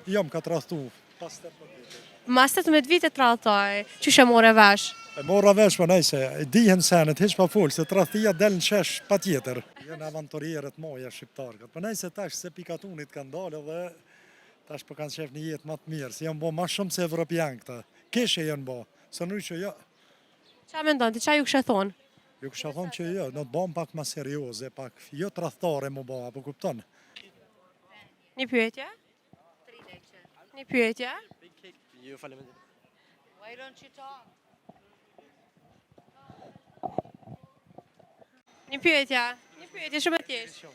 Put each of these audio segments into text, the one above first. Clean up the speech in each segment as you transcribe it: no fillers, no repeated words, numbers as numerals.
Jo, më ka tradhtu, pas 18 vite. Mas 18 vite tradhtoi, qysh e more vesh? E mora vesh, po nejse, e dihen senet, hiç pa folë, se tradhtia del në shesh pa tjetër. Janë aventurierët moja shqiptarët. Po nejse tash se pi katunit kanë dalë edhe tash po kanë qef një jetë më të mirë, se janë bo ma shumë se evropian këta. Keshe janë bo, se ndryshe jo. Qa mendon ti, qa ju kishe thonë? Ju kisha thonë që jo, në të bon pak ma serioze, pak jo tradhtare mu bo, apo kupton? Një pyetje? Një pyetje? Jo, faleminderit. Why don't you talk? Një pyetje? Një pyetje shumë e thjeshtë.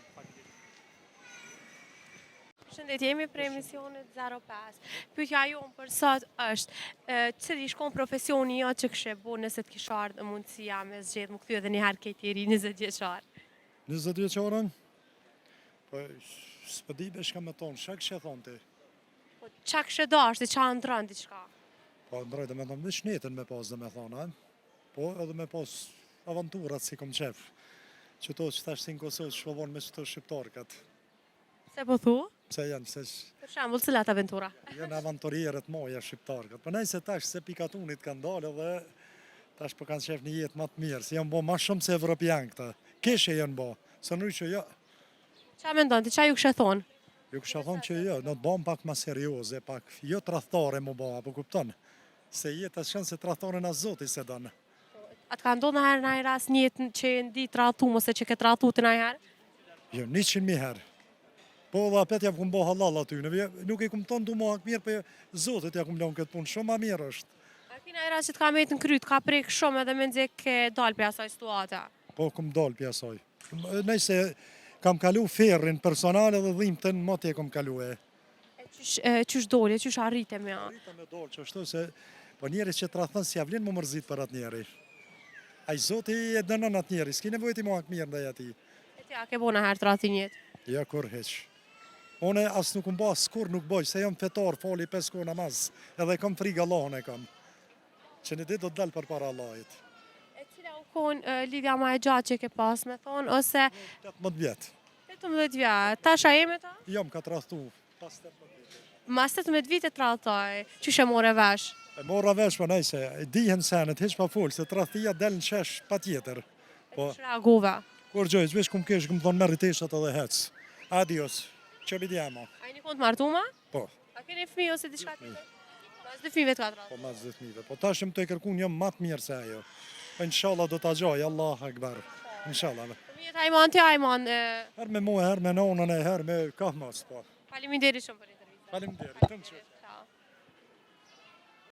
Përshëndetje, jemi prej emisionit 05. Pyetja jonë për sot është, e, cili ish kon profesioni jo që kishe bo nëse të kishe ardhë mundësia me zgjedh më kthy edhe një herë këtë i ri 20 vjeçar? 20 vjeçarën? Po, s'po di be shka me thonë, shka kishe thonë ti? Po, qa kishe dashtë, qa ëndrron diçka? Po, ndroj dhe me thonë, veç netën me pas dhe me thonë, a? Po, edhe me pas aventurat si kom qef. Që to që tash si në Kosovë, që po vonë me që to shqiptarkat. Se po thu? Pse janë, pse Për shembull, cilat aventura? janë aventurierët moja shqiptarkat. Po nejse tash se pi katunit kanë dalë edhe tash po kanë qef një jetë më të mirë, se janë bo ma shumë se evropian këta. Keshe janë bo, se ndryshe jo. Qa mendon ti, qa ju kishe thonë? Ju kisha thonë që jo, në të bon pak ma serioze, pak jo tradhtare mu bo, apo kupton? Se jeta shkon se tradhtaren as Zoti se don. A të ka ndodhur ndonjëherë ndonjë rast një jetë që je ndi tradhtum ose që ke tradhtu ti ndonjëherë? Jo, 100.000 herë. Po dhe apet jam kum bo hallall aty, në nuk e kum thonë du mo hak mirë, po Zotit ja kum lonë këtë punë, shumë ma mirë është. A ki ndonjë rast që të ka metë në kry, të ka prek shumë edhe mezi ke dalë prej asaj situate? Po, kum dalë prej asaj. Nejse, kam kalu ferrin personal edhe dhimtën moti e kam kalu e. E qysh, e, qysh dole, qysh arrite me a? Arrita me dalë që ashtu se, po njeri që tradhton s'ja vlen mu mërzit për atë njeri. Ai Zoti e dënon atë njeri, s'ki nevojë ti mu hak mirë ndaj atij. E ti a ke bo ndonjëherë tradhti n'jetë? Jo, kur hiq. Une as nuk më bas, kur nuk boj, se jam fetar, fali pesë kohë namaz, edhe kam frikë Allahun e kam. Që një ditë do të dal përpara Allahit. E cila u kon e, lidhja ma e gjatë që ke pas me thonë, ose 18 vjet. 18 vjet, tash a je me ta? Jo, më ka tradhtu, pas 18 vite. Mas 18 vite tradhtoi, qysh e more vesh? E mora vesh, po nejse, e dihen senet, hiç pa folë, se tradhtia del në shesh pa tjetër. Po, Qysh reagove? kur gjoj, veç kum kesh, kum thonë merri teshat edhe hec. Adios, që mi djema. A jeni kon të martuar? Po, A keni fëmijë ose diçka tjetër? Mas dy fëmijëve të ka tradhtu. po mas dy fëmijëve. Po tash jam të e kërku një më të mirë se ajo. Po inshallah do ta gjoj, Allah akbar. Inshallah. Fëmijët a i man ti a i man? e, Herë me mua, herë me nonën e herë me kahmos, po. Faleminderit shumë për intervistën. Faleminderit. Të më qoftë.